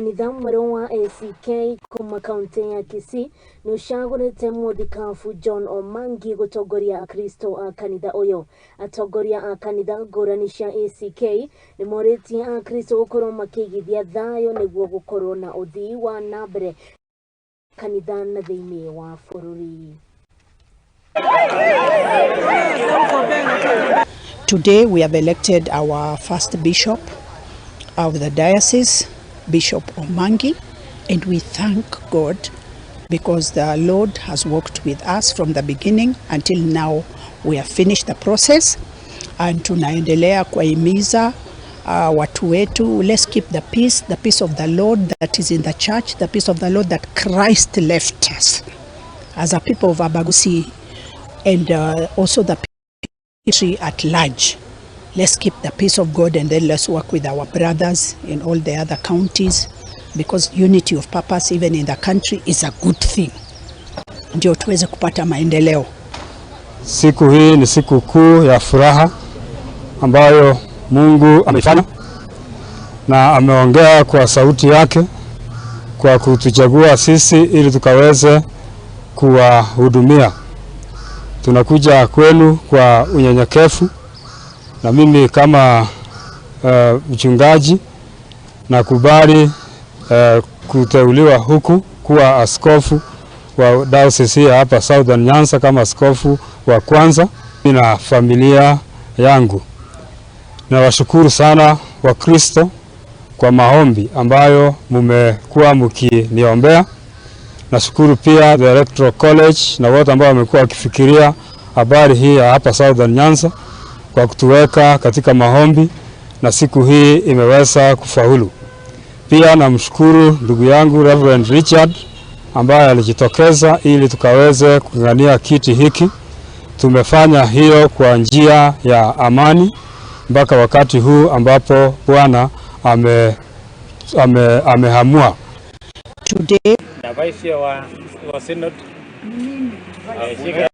Kanitha mwerũ wa ACK kuma kaunti ya Kisii nĩ ũcagũrĩte mũthikabu John Omangi gũtongoria akristo a kanitha ũyũ. Atongoria a kanitha ngũrani cia ACK nĩ morĩtie akristo gũkorwo makĩigithia thayũ nĩguo gũkorwo na ũthii wa na mbere kanitha na thĩinĩ wa bũrũri. Today we have elected our first bishop of the diocese, Bishop Omangi, and we thank God because the Lord has worked with us from the beginning until now. We have finished the process and tunaendelea kuwahimiza watu wetu, let's keep the peace, the peace of the Lord that is in the church, the peace of the Lord that Christ left us as a people of Abagusi and also the country at large. Let's keep the peace of God and then let's work with our brothers in all the other counties, because unity of purpose even in the country is a good thing. Ndio tuweze kupata maendeleo. Siku hii ni siku kuu ya furaha ambayo Mungu ameifanya na ameongea kwa sauti yake kwa kutuchagua sisi ili tukaweze kuwahudumia. Tunakuja kwenu kwa unyenyekevu, na mimi kama mchungaji nakubali kuteuliwa huku kuwa askofu wa diocese hii hapa Southern Nyanza kama askofu wa kwanza na familia yangu. Nawashukuru sana Wakristo kwa maombi ambayo mumekuwa mkiniombea. Nashukuru pia the Electoral College na wote ambao wamekuwa wakifikiria habari hii ya hapa Southern Nyanza kwa kutuweka katika maombi, na siku hii imeweza kufaulu. Pia namshukuru ndugu yangu Reverend Richard ambaye alijitokeza ili tukaweze kung'ang'ania kiti hiki. Tumefanya hiyo kwa njia ya amani mpaka wakati huu ambapo Bwana ameamua. Today Na vice wa synod. Shika.